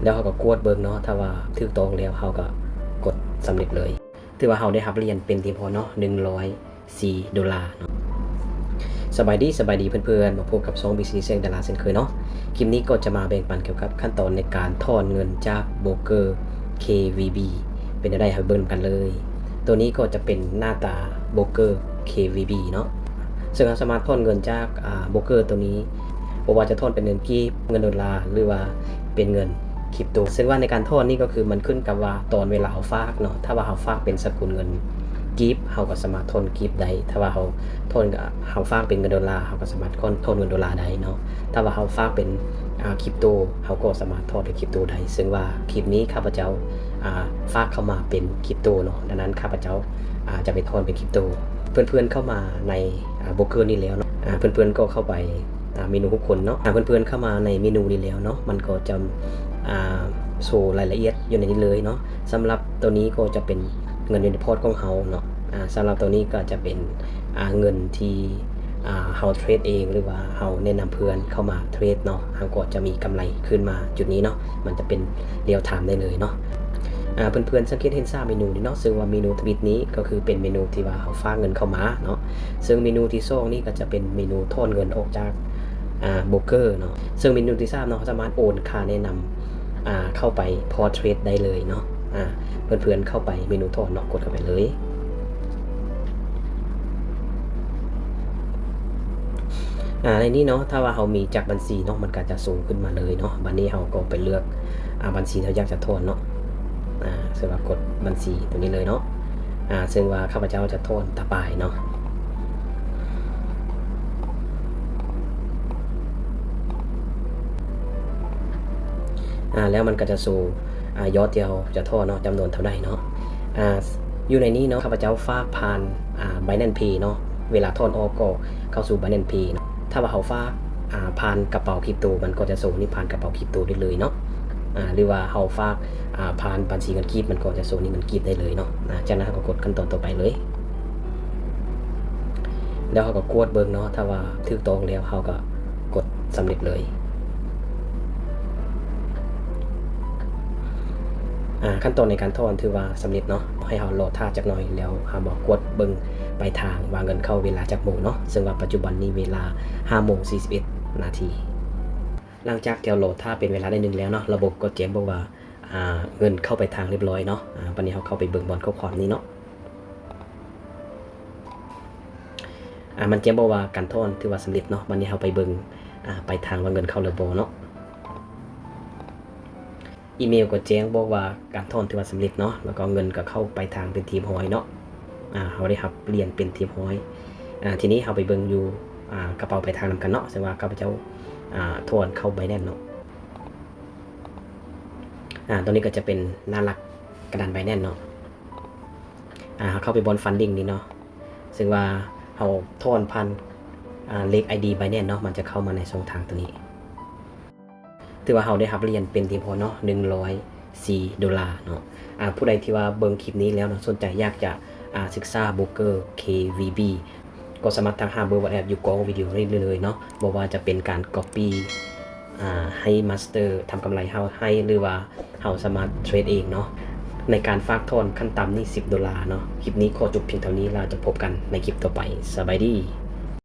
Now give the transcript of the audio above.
ແລ້ວເຮົາກໍກວດເບິ່ງເນາະ ຖ້າວ່າຖືກຕ້ອງແລ້ວ ເຮົາກໍກົດສຳເລັດເລີຍ. ຖືວ່າເຮົາໄດ້ຮັບຫຼຽນເປັນທີ່ຮຽບຮ້ອຍເນາະ ໜຶ່ງຮ້ອຍສີ່ໂດລາເນາະ. ສະບາຍດີ ສະບາຍດີເພື່ອນໆ ມາພົບກັບຊ່ອງ ບີຊີ ແສງດາລາ ເຊັ່ນເຄີຍເນາະ. ຄລິບນີ້ກໍຈະມາແບ່ງປັນກ່ຽວກັບຂັ້ນຕອນໃນການຖອນເງິນຈາກໂບຣກເກີ ເຄ ວີ ບີ ເປັນແນວໃດ ເຮົາເບິ່ງນຳກັນເລີຍ. ໂຕນີ້ກໍຈະເປັນໜ້າຕາໂບຣກເກີ ເຄ ວີ ບີ ເນາະ ເຊິ່ງເຮົາສາມາດຖອນເງິນຈາກ ອາ ໂບຣກເກີໂຕນີ້ ບໍ່ວ່າຈະຖອນເປັນເງິນກີບ, ເງິນໂດລາ ຫຼືວ່າເປັນເງິນຄຣິບໂຕ. ເຊິ່ງວ່າໃນການຖອນນີ້ກໍຄືມັນຂຶ້ນກັບວ່າຕອນເວລາເຮົາຝາກເນາະ, ຖ້າວ່າເຮົາຝາກເປັນສະກຸນເງິນກີບ ເຮົາກໍສາມາດຖອນກີບໄດ້, ຖ້າວ່າເຮົາຖອນ ເຮົາຝາກເປັນເງິນໂດລາ ເຮົາກໍສາມາດຖອນ ຖອນເງິນໂດລາໄດ້ເນາະ, ຖ້າວ່າເຮົາຝາກເປັນ ອາ ຄຣິບໂຕ ເຮົາກໍສາມາດຖອນເປັນຄຣິບໂຕໄດ້. ເຊິ່ງວ່າຄລິບນີ້ຂ້າພະເຈົ້າ ອາ ຝາກເຂົ້າມາເປັນຄຣິບໂຕເນາະ, ດັ່ງນັ້ນຂ້າພະເຈົ້າ ອາ ຈະໄປຖອນເປັນຄຣິບໂຕ. ເພື່ອນໆເຂົ້າມາໃນ ອາ ໂບຣກເກີນີ້ແລ້ວເນາະ ອາ ເພື່ອນໆກໍເຂົ້າໄປ ອາ ເມນູຮຸກຄົນເນາະ ອາ ເພື່ອນໆເຂົ້າມາໃນເມນູນີ້ແລ້ວເນາະ ມັນກໍຈະ ອາ ໂຊລາຍລະອຽດຢູ່ໃນນີ້ເລີຍເນາະ. ສຳລັບໂຕນີ້ກໍຈະເປັນເງິນຢູ່ໃນພອດຂອງເຮົາເນາະ ອາ ສຳລັບໂຕນີ້ກໍຈະເປັນ ອາ ເງິນທີ່ ອາ ເຮົາເທຣດເອງ ຫຼືວ່າເຮົາແນະນຳເພື່ອນເຂົ້າມາເທຣດເນາະ, ເຮົາກໍຈະມີກຳໄລຂຶ້ນມາຈຸດນີ້ເນາະ, ມັນຈະເປັນ real time ໄດ້ເລີຍເນາະ. ອາ ເພື່ອນໆສັງເກດເຫັນສາມເມນູນີ້ເນາະ, ເຊິ່ງວ່າເມນູທຳອິດນີ້ກໍຄືເປັນເມນູທີ່ວ່າເຮົາຝາກເງິນເຂົ້າມາເນາະ, ເຊິ່ງເມນູທີສອງນີ້ກໍຈະເປັນເມນູຖອນເງິນອອກຈາກ ອາ ໂບຣກເກີເນາະ, ເຊິ່ງເມນູທີສາມເນາະ ເຮົາສາມາດໂອນຄ່າແນະນຳ ອາ ເຂົ້າໄປພອດເທຣດໄດ້ເລີຍເນາະ. ອາ ເພື່ອນໆເຂົ້າໄປເມນູຖອນເນາະ, ກົດເຂົ້າໄປເລີຍ. ອາ ໃນນີ້ເນາະ ຖ້າວ່າເຮົາມີຈັກບັນຊີເນາະ ມັນກໍຈະໂຊຂຶ້ນມາເລີຍເນາະ. ບັດນີ້ເຮົາກໍໄປເລືອກ ອາ ບັນຊີທີ່ເຮົາຢາກຈະຖອນເນາະ. ອາ ເຊັ່ນວ່າກົດບັນຊີຕົວນີ້ເລີຍເນາະ. ອາ ເຊິ່ງວ່າຂ້າພະເຈົ້າຈະຖອນຕາປາຍເນາະ. ອາ ແລ້ວມັນກໍຈະໂຊ ອາ ຍອດທີ່ເຮົາຈະຖອນເນາະ ຈຳນວນເທົ່າໃດເນາະ. ອາ ຢູ່ໃນນີ້ເນາະ ຂ້າພະເຈົ້າຝາກຜ່ານ ອາ Binance Pay ເນາະ, ເວລາຖອນອອກກໍເຂົ້າສູ່ Binance Pay ເນາະ. ຖ້າວ່າເຮົາຝາກ ອາ ຜ່ານກະເປົາຄຣິບໂຕ ມັນກໍຈະໂຊນີ້ຜ່ານກະເປົາຄຣິບໂຕໄດ້ເລີຍເນາະ. ອາ ຫຼືວ່າເຮົາຝາກ ອາ ຜ່ານບັນຊີເງິນກີບ ມັນກໍຈະໂຊນີ້ເງິນກີບໄດ້ເລີຍເນາະ. ອາ ຈາກນັ້ນເຮົາກໍກົດຂັ້ນຕອນຕໍ່ໄປເລີຍ. ແລ້ວເຮົາກໍກວດເບິ່ງເນາະ ຖ້າວ່າຖືກຕ້ອງແລ້ວ ເຮົາກໍກົດສຳເລັດເລີຍ. ອາ ຂັ້ນຕອນໃນການຖອນຖືວ່າສຳເລັດເນາະ, ໃຫ້ເຮົາລໍຖ້າຈັກໜ່ອຍ ແລ້ວເຮົາມາກວດເບິ່ງປາຍທາງວ່າເງິນເຂົ້າເວລາຈັກໂມງເນາະ. ເຊິ່ງວ່າປັດຈຸບັນນີ້ເວລາຫ້າໂມງສີ່ສິບເອັດນາທີ. ຫຼັງຈາກທີ່ເຮົາລໍຖ້າເປັນເວລາໄດ້ໜຶ່ງແລ້ວເນາະ, ລະບົບກໍແຈ້ງບອກວ່າ ອາ ເງິນເຂົ້າປາຍທາງຮຽບຮ້ອຍເນາະ. ອາ ບັດນີ້ເຮົາເຂົ້າໄປເບິ່ງບ່ອນຂໍ້ຄວາມນີ້ເນາະ. ອາ ມັນແຈ້ງບອກວ່າການຖອນຖືວ່າສຳເລັດເນາະ. ບັດນີ້ເຮົາໄປເບິ່ງ ອາ ປາຍທາງວ່າເງິນເຂົ້າແລ້ວບໍ່ເນາະ. ອີເມວກໍແຈ້ງບອກວ່າການຖອນຖືວ່າສຳເລັດເນາະ, ແລ້ວກໍເງິນກໍເຂົ້າປາຍທາງເປັນທີ່ຮຽບຮ້ອຍເນາະ. ອາ ເຮົາໄດ້ຮັບຫຼຽນເປັນທີ່ຮຽບຮ້ອຍ. ອາ ທີນີ້ເຮົາໄປເບິ່ງຢູ່ ອາ ກະເປົາປາຍທາງນຳກັນເນາະ, ເຊິ່ງວ່າຂ້າພະເຈົ້າ ອາ ຖອນເຂົ້າ Binance ເນາະ. ອາ ຕົວນີ້ກໍຈະເປັນໜ້າຫຼັກກະດານ Binance ເນາະ. ອາ ເຮົາເຂົ້າໄປບ່ອນ Funding ນີ້ເນາະ, ເຊິ່ງວ່າເຮົາຖອນຜ່ານ ອາ ເລກ ໄອ ດີ Binance ເນາະ, ມັນຈະເຂົ້າມາໃນຊ່ອງທາງຕົວນີ້. ຖືວ່າເຮົາໄດ້ຮັບຫຼຽນເປັນທີ່ຮຽບຮ້ອຍເນາະ ໜຶ່ງຮ້ອຍສີ່ໂດລາເນາະ. ອາ ຜູ້ໃດທີ່ວ່າເບິ່ງຄລິບນີ້ແລ້ວເນາະ ສົນໃຈຢາກຈະ ອາ ສຶກສາໂບຣກເກີ ເຄ ວີ ບີ ກໍສາມາດທັກຫາເບີ WhatsApp ຢູ່ກ້ອງວິດີໂອນີ້ໄດ້ເລີຍເນາະ, ບໍ່ວ່າຈະເປັນການ copy ອາ ໃຫ້ master ທຳກຳໄລເຮົາໃຫ້ ຫຼືວ່າເຮົາສາມາດເທຣດເອງເນາະ. ໃນການຝາກຖອນຂັ້ນຕ່ຳນີ້ສິບໂດລາເນາະ. ຄລິບນີ້ຂໍຈົບພຽງເທົ່ານີ້ ແລ້ວຈະພົບກັນໃນຄລິບຕໍ່ໄປ. ສະບາຍດີ.